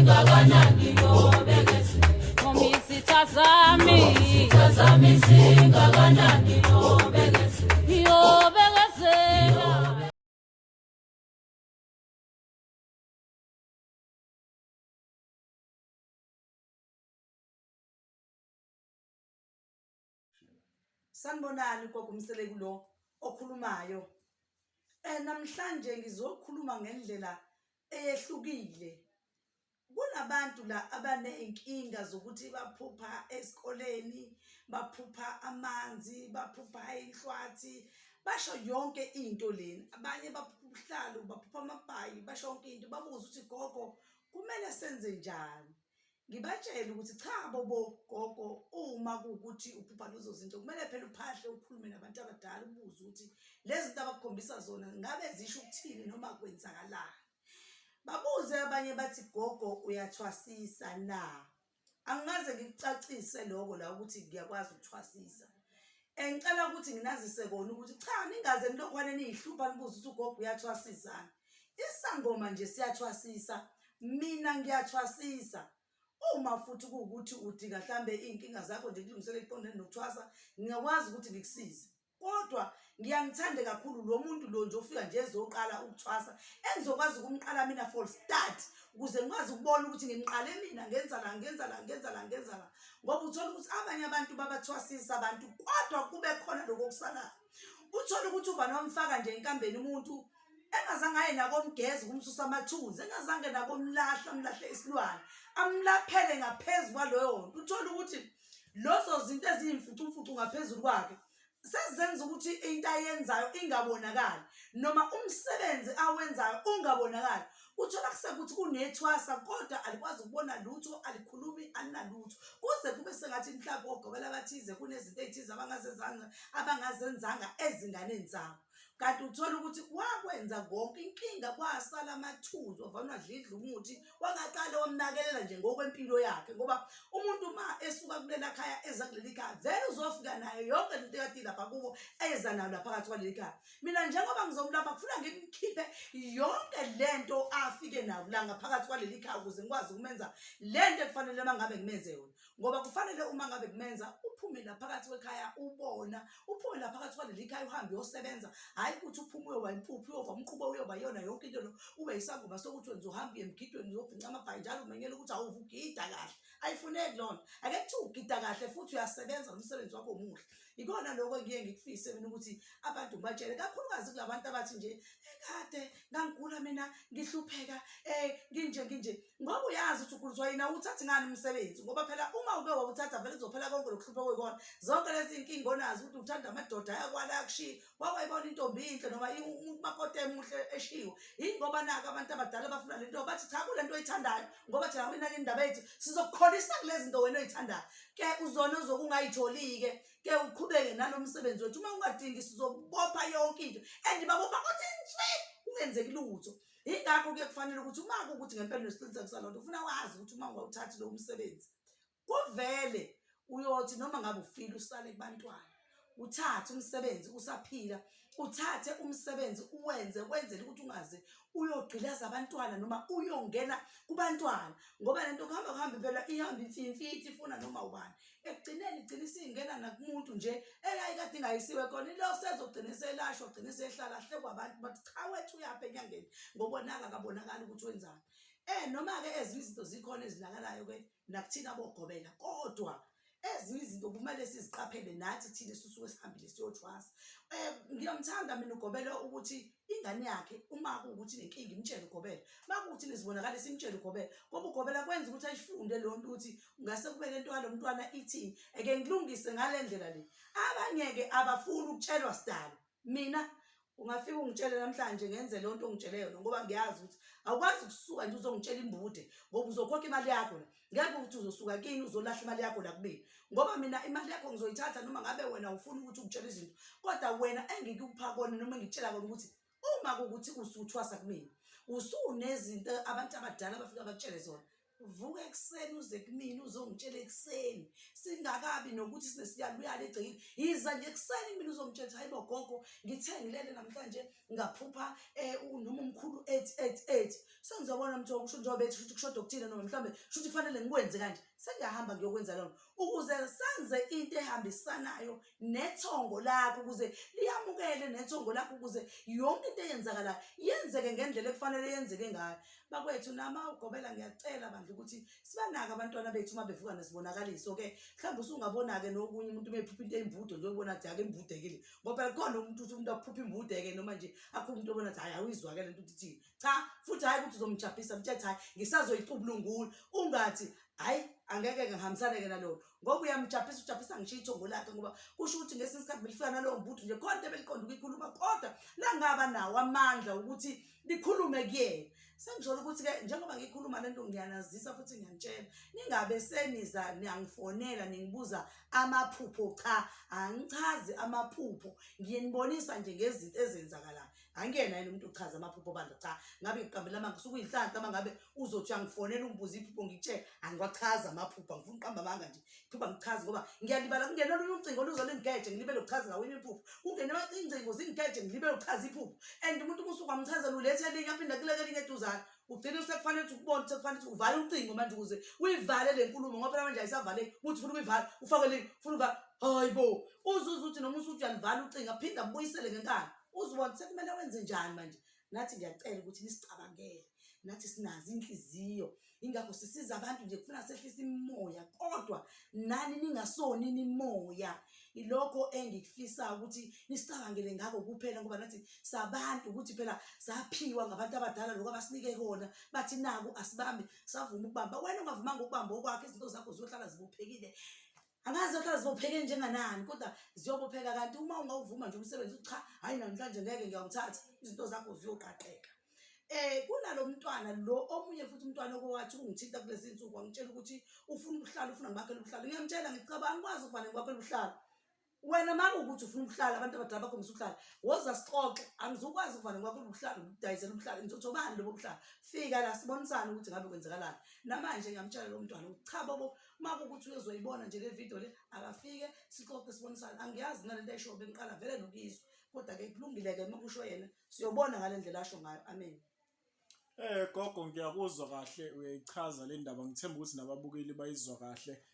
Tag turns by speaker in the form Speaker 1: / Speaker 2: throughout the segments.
Speaker 1: Singakanani nobekezela. Noma izitha zami. Izitha zami singakanani nobekezela. Yobekezela.
Speaker 2: Sanibonani gogo Mseleku lo okhulumayo. Namhlanje ngizokhuluma ngendlela eyehlukile. Kunabantu la abaney'nkinga zokuthi baphupha esikoleni, baphupha amanzi, baphupha inhlwathi, basho yonke into lena. Abanye baphupha ubuhlalu, baphupha amabhayi, basho yonke into. Babuze ukuthi gogo kumele senze njani? Ngibatshele ukuthi cha bobo gogo uma kuwukuthi uphupha lezo zinto kumele phela uphahle ukhulume nabantu abadala ubuze ukuthi lezi zinto abakukhombisa zona ngabe zisho ukuthini noma kwenzakalani. Babuze abanye bathi gogo uyathwasisa na? Angikaze ngikucacise lokho la ukuthi ngiyakwazi ukuthwasisa. Engicela ukuthi nginazise kona ukuthi cha ningaze nilokhwane niyihlupha nibuze ukuthi ugogo uyathwasisani. Isangoma nje siyathwasisa, mina ngiyathwasisa. Uma futhi kuwukuthi udinga hlambe iy'nkinga zakho nje kulungisele iqondene nokuthwasa, ngingakwazi ukuthi ngikusize. Kodwa ngiyangithande kakhulu lo muntu lo nje ofika nje ezoqala ukuthwasa engizokwazi ukumqala mina for start ukuze ngikwazi ukubona ukuthi ngimqale mina ngenza la ngenza la ngenza la ngenza la ngoba uthola ukuthi abanye abantu babathwasisa abantu kodwa kube khona lokho okusalayo uthole ukuthi ubani wamfaka nje enkambeni umuntu engazange aye nakomgeza ukumsusa amathunzi engazange nakomlahla amlahle isilwane amlaphele ngaphezu kwaloyo nto uthole ukuthi lozo zinto eziyimfucumfucu ngaphezulu kwakhe sezenza ukuthi into ayenzayo ingabonakali noma umsebenzi awenzayo ungabonakali uthola kusekuthi kunethwasa kodwa alikwazi ukubona lutho alikhulumi alinalutho kuze kube sengathi mhlawumbe ogobela abathize kunezinto ey'thize abangazenzanga abangazenzanga ezinganeni zabo kanti uthola ukuthi wakwenza konke inkinga kwasala amathunzi wavane wadlidla umuthi wangaqale wamnakelela nje ngokwempilo yakhe ngoba umuntu uma esuka kulela khaya eza kuleli khaya vele uzofika nayo yonke lento ekade lapha kubo eza nayo lapha phakathi kwaleli khaya mina njengoba ngizomlapha kufuna ngimkhiphe yonke lento afike nayo la ngaphakathi kwaleli khaya ukuze ngikwazi ukumenza lento ekufanele uma ngabe ngimenze yona ngoba kufanele uma ngabe kumenza uphume la phakathi kwekhaya ubona uphume la phakathi kwaleli khaya uhambe uyosebenza hhayi ukuthi uphume uyoba impuphu uyoba umquba uyoba yona yonke into lo ube yisangoma sokuthi wenza uhambe uye emgidweni uzobhinca amabhayi njalo umenyela ukuthi awuve ugida kahle ayifuneki loo nto ake kuthiwa ugida kahle futhi uyasebenza nomsebenzi wakho muhle ikona lokho engiye ngikufise mina ukuthi abantu ngibatshele kakhulukazi kulabantu abathi nje ekade ngangigula mina ngihlupheka um nginje nginje ngoba uyazi ukuthi uguliswa yini awuthathi ngani umsebenzi ngoba phela uma uke wawuthatha vele kuzophela konke lokuhlupha kuyikona zonke lezi nkinga onazo ukuthi uthanda amadoda ayakwala akushiye wakwayibona intombi inhle noma umakoti emuhle eshiwe yingoba naka abantu abadala bafuna le nto bathi cha kule nto oyithandayo ngoba thina winake indaba yethu sizokukholisa kulezi zinto wena oyithandayo ke uzona ozokungayitholi-ke ke uqhubeke nalo msebenzi wethu uma ungadingi sizokubopha yonke into and babopha kuthi nswi kungenzeki lutho Yingakho kuye kufanele ukuthi uma kuwukuthi ngempela unesiqiniseko saloo nto ufuna wazi ukuthi uma ungawuthathi lowo msebenzi kuvele uyothi noma ngabe ufile usale kubantwana uthathe umsebenzi usaphila uthathe umsebenzi uwenze wenzele ukuthi ungaze uyogqilaza abantwana noma uyongena kubantwana ngoba lento kuhamba kuhambe phela ihamba imfimfithi ifuna noma ubani ekugcineni igcina isingena nakumuntu nje eyayikade ingayisiwe khona ilo sezogcina eselashwa gcina esehlala hlekwa abantu bathi cha wethu uyapha enyangeni ngobonaka akabonakali ukuthi wenzani noma-ke ezinye izinto zikhona ezinakalayo ke nakuthina bogobela kodwa ezinye izinto kumele siziqaphele nathi thina esisuke sihambile siyothwasa ngiyamthanda mina ugobela ukuthi ingane yakhe uma kuwukuthi inenkinga imtshele ugobela uma kuwukuthi nezibonakalisa imtshele ugobela ngoba ugobela kwenza ukuthi ayifunde leyo nto ukuthi ngase kube le nto yalo mntwana ithini eke ngilungise ngale ndlela le abanye-ke abafuni ukutshelwa sidalo mina ungafika ungitshele namhlanje ngenze leyo nto ongitshele yona ngoba ngiyazi ukuthi awukwazi ukusuka nje uzongitshela imbude ngoba uzokhokha imali yakho la ngeke ukuthi uzosuka kini uzolahla imali yakho la kumina ngoba mina imali yakho ngizoyithatha noma ngabe wena ufuna ukuthi ungitshele izinto kodwa wena engikupha kona noma engikutshela kona ukuthi uma kuwukuthi usuthwasa kumina usunezinto abantu abadala abafika bakutshele zona. Vuka ekuseni uze kumina uzongitshela ekuseni singakabi nokuthi sinesiyaluyalu egcekeni. Yiza nje ekuseni kumina uzongitshela ukuthi hayibo gogo, ngithe ngilele namhlanje ngaphupha um noma umkhulu ethi ethi ethi. Sengizobona mtho kusho njengoba bethi kusho kushoda okuthile noma mhlawumbe shuthi kufanele ngikwenze kanje. Sengiyahamba ngiyokwenza lona ukuze senze into ehambisanayo nethongo lakho ukuze liyamukele nethongo lakho ukuze yonke into eyenzakalayo yenzeke ngendlela ekufanele yenzeke ngayo. Bakwethu nama ugobela ngiyacela bandla ukuthi sibanake abantwana bethu uma bevuka nesibonakaliso ke mhlawumbe usungabona-ke nokunye umuntu uma ephupha into eyimbudo nje ubona ukuthi ake imbudekile ngoba phela kukhona umuntu uthi umuntu aphupha imbudeke noma nje akhupha umuntu obona ukuthi hhayi awuyizwake le nto ukuthi ithini. Cha futhi hhayi ukuthi uzomjabhisa mtshele hhayi ngisazoyicubulungula ungathi hhayi angeke-ke ngihambisane-ke nalona ngoba uyamjabhisa ujabhisa ngisho ithongo lakhe ngoba kusho ukuthi ngesinye isikhathi belifika nalowo mbudu nje khona into ebeliqonda ukuyikhuluma kodwa langaba nawo amandla ukuthi likhulume kuyena. Sengisholo ukuthi-ke njengoba ngikhuluma le nto ngiyanazisa futhi ngiyanitshela ningabe seniza niyangifonela ningibuza amaphupho. Cha, angichazi amaphupho, ngiyenibonisa nje ngezinto ezenzakalayo. Angiyena yena umuntu ochaza amaphupho bandla, cha ngabe ngiqambela amanga kusuke uyinhlanhla uma ngabe uzothi uyangifonela ungibuza iphupho ngikutshele. Angiwachazi amaphupho, angifuni uqamba amanga nje, iphupho angichazi ngoba ngiyalibala. Kungena olunye ucingo luzo lingigeje ngilibele ukuchaza ngawo iphupho, kungene ingcingo zingigeje ngilibele ukuchaza iphupho. And umuntu uma usukwamchazela ulethe elinye aphinde kuleke elinye eduzane, ugcine sekufanele ukuthi ukubone sekufanele ukuthi uvale ucingo manje ukuze uyivale le nkulumo ngoba phela manje ayisavaleki ukuthi ufuna ukuyivala ufake elinye ufuna uvala. Hayi bo, uzuze uthi noma usuthi uyalivala ucingo aphinde abuyisele ngenkani, uzubona sekumele wenze njani manje. Nathi ngiyacela ukuthi nisicabangele, nathi sinazo inhliziyo, ingakho sisiza abantu nje kufuna sehlise imimoya, kodwa nani ningasoni imimoya. Ilokho engikufisa ukuthi nisicabangele ngakho kuphela, ngoba nathi sabantu ukuthi phela saphiwa ngabantu abadala lokho abasinike kona, bathi naku asibambe, savuma ukubamba. Wena ungavumanga ukubamba okwakho, izinto zakho ziyohlala zibophekile. Angazi ziyohlala zibopheke njenganani, kodwa ziyobopheka. Kanti uma ungawuvuma nje umsebenzi uthi cha, hhayi namhlanje ngeke ngiyawuthatha, izinto zakho ziyoqaqeka. Kunalo mntwana lo omunye futhi umntwana okowathi ungithinta kulezi nsuku wangitshela ukuthi ufuna ubuhlalo, ufuna ngimakhele ubuhlalo. Ngiyamtshela ngithi cha, angikwazi ukuvane ngikwakhele ubuhlalo. Wena uma kuwukuthi ufuna ukuhlala, abantu abadala bakhombisa ukuhlala, woza sixoxe. Angizukwazi ukuvane ngikwakhele ubuhlalo, ngikudayisele ubuhlalo, ngizothi obani lobo buhlalo? Fika la sibonisane ukuthi ngabe kwenzakalani. Namanje ngiyamtshela lo mntwana ukuthi cha bobo, uma kuwukuthi uyozoyibona nje le video le, akafike sixoxe sibonisane. Angiyazi nalento ayishoyo, bengiqala vele nokuyizwa, kodwa-ke kulungile-ke uma kusho yena, siyobona ngale ndlela asho ngayo. Amen.
Speaker 3: Gogo ngiyakuzwa kahle uyayichaza le ndaba, ngithemba ukuthi nababukeli bayizwa kahle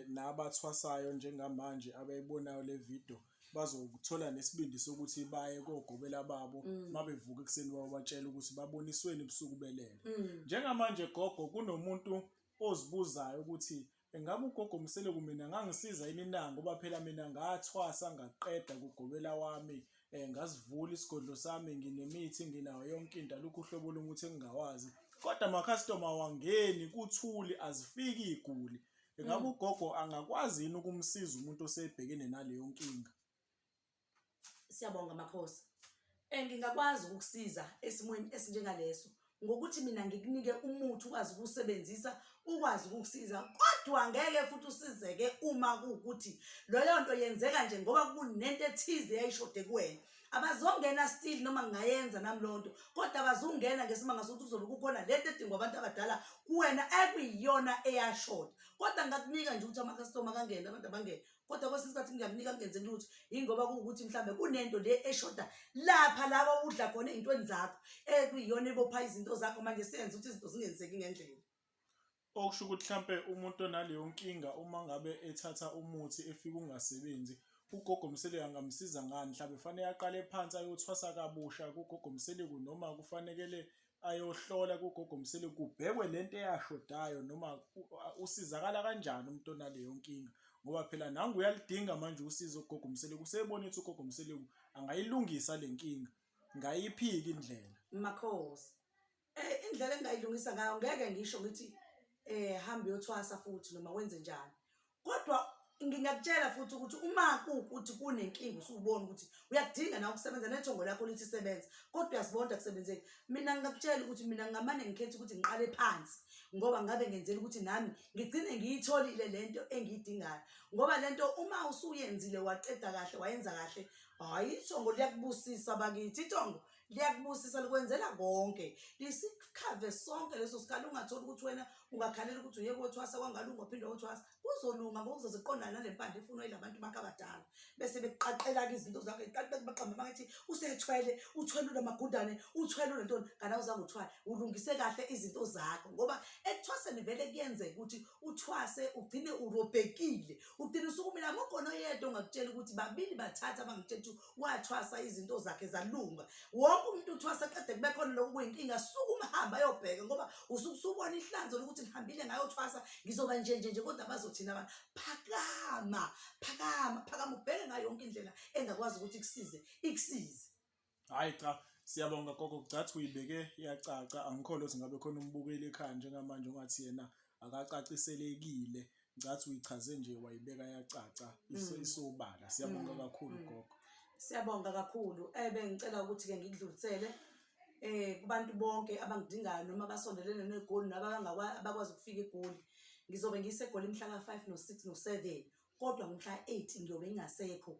Speaker 3: nabathwasayo njengamanje abayibonayo le video bazokuthola nesibindi sokuthi baye kogobela babo mabevuka ekuseni bayobatshela ukuthi babonisweni ebusuku belele. Njengamanje gogo kunomuntu ozibuzayo ukuthi engabe ugogo Mseleku mina ngangisiza yini na, ngoba phela mina ngathwasa ngaqeda kugobela wami ngazivula isigodlo sami, nginemithi nginayo yonke into, alukho uhlobo lomuthi engingawazi, kodwa amakhastoma awangeni kuthuli, azifiki iy'guli. Engabe ugogo angakwazi yini ukumsiza umuntu osebhekene naleyo nkinga?
Speaker 2: Siyabonga makhosi. Ngingakwazi ukukusiza esimweni esinjengaleso ngokuthi mina ngikunike umuthi ukwazi ukuwusebenzisa, ukwazi ukukusiza, kodwa ngeke futhi usizeke uma kuwukuthi leyo nto yenzeka nje ngoba kunento ethize eyayishode kuwena. Abazongena still noma ngingayenza nami leyo nto, kodwa abazungena ngesimanga sokuthi kuzobe kukhona lento edingwa abantu abadala kuwena ekuyiyona eyashoda. Kodwa ngingakunika nje ukuthi amakhastoma akangene, abantu abangene, kodwa kwesinye isikhathi ngiyakunika kungenzeki lutho, yingoba kuwukuthi mhlawumbe kunento le eshoda lapha la udla khona ey'ntweni zakho ekuyiyona ebopha izinto zakho manje senze ukuthi izinto zingenzeki ngendlela.
Speaker 3: Okusho ukuthi mhlampe umuntu onaleyo nkinga uma ngabe ethatha umuthi efika ungasebenzi, ugogo Mseleku angamsiza ngani? Mhlambe kufanele aqale phansi ayothwasa kabusha kugogo Mseleku noma kufanekele ayohlola kugogo Mseleku kubhekwe lento eyashodayo, noma usizakala kanjani umuntu onaleyo nkinga? Ngoba phela nangu uyalidinga manje usizo kugogo Mseleku, usebona ukuthi ugogo Mseleku angayilungisa le nkinga. Ngayiphi-ke indlela?
Speaker 2: Makhosi, indlela engingayilungisa ngayo ngeke ngisho ngithi hamba uyothwasa futhi noma wenze njani, kodwa ngingakutshela futhi ukuthi uma kuwukuthi kunenkinga usubona ukuthi uyakudinga nawe ukusebenza nethongo lakho lithi sebenza, kodwa uyazibona ukuthi akusebenzeki, mina ngingakutshela ukuthi mina ngingamane ngikhethe ukuthi ngiqale phansi, ngoba ngabe ngenzela ukuthi nami ngigcine ngiyitholile lento engiyidingayo. Ngoba lento uma usuyenzile waqeda kahle wayenza kahle, hhayi ithongo liyakubusisa bakithi, ithongo Liyakubusisa, likwenzela konke, lisikhave sonke leso sikhala. Ungatholi ukuthi wena ungakhalela ukuthi uye kothwasa kwangalunga, uphinde kothwasa kuzolunga, ngoba kuzoziqondana nale mpande efunwa yila bantu bakho abadala, bese bekuqaqela-ke izinto zakho, iqaqela baqambe bangathi usethwele, uthwele unamagundane, uthwele unentoni, kanti awuzange uthwale. Ulungise kahle izinto zakho, ngoba ekuthwaseni vele kuyenzeka ukuthi uthwase ugcine urobhekile, ugcine usukumile. Akukho noyedwa ongakutshela ukuthi babili bathatha abangitshela ukuthi wathwasa izinto zakhe zalunga. Wonke umuntu uthwasa qede kube khona lokhu kuyinkinga, sukuma hamba ayobheka, ngoba usuke usubona ihlanzo lokuthi ngihambile ngayothwasa, ngizoba nje nje nje, kodwa bazothina abantu. Phakama, phakama, phakama, ubheke ngayo yonke indlela engakwazi ukuthi ikusize, ikusize.
Speaker 3: Hayi cha, siyabonga gogo, kucathi uyibeke yacaca. Angikholwa ukuthi ngabe khona umbukeli ekhaya njengamanje ongathi yena akacaciselekile. Ngicathi uyichaze nje wayibeka yacaca, isobala. Siyabonga kakhulu gogo.
Speaker 2: Siyabonga kakhulu. Bengicela ukuthi-ke ngikudlulisele kubantu bonke abangidingayo noma abasondelene neGoli nabangakwa abakwazi ukufika eGoli. Ngizobe ngiseGoli mhla ka-5 no-6 no-7, kodwa ngomhla 8 ngiyobe ngingasekho.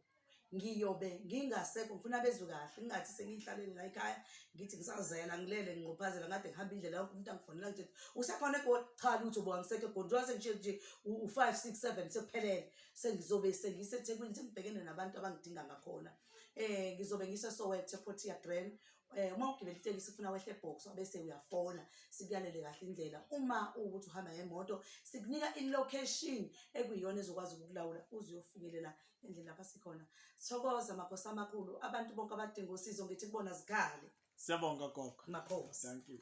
Speaker 2: Ngiyobe ngingasekho. Ngifuna bezwe kahle, ngingathi sengiyihlalele la ekhaya, ngithi ngisazela, ngilele, nginqophazela, ngade ngihamba indlela yonke, umuntu angifonela nje, usekhona eGoli? Cha, lutho bo, angisekho eGoli. Njengoba sengishiye nje u-5 6 7 sekuphelele, sengizobe sengiseThekwini, sengibhekene nabantu abangidinga ngakhona. Ngizobe ngiseSoweto, ePortia Grand. Uma ugibela itekisi ufuna wehle eBox, bese uyafona, sikuyalele kahle indlela. Uma ukuthi uhamba ngemoto, sikunika i-location ekuyiyona ezokwazi ukukulawula uze uyofinyelela endlini lapha sikhona. Thokoza makhosi amakhulu, abantu bonke abadinga usizo ngithi kubona zikhale.
Speaker 3: Siyabonga gogo.
Speaker 2: Makhosi.
Speaker 3: Thank you.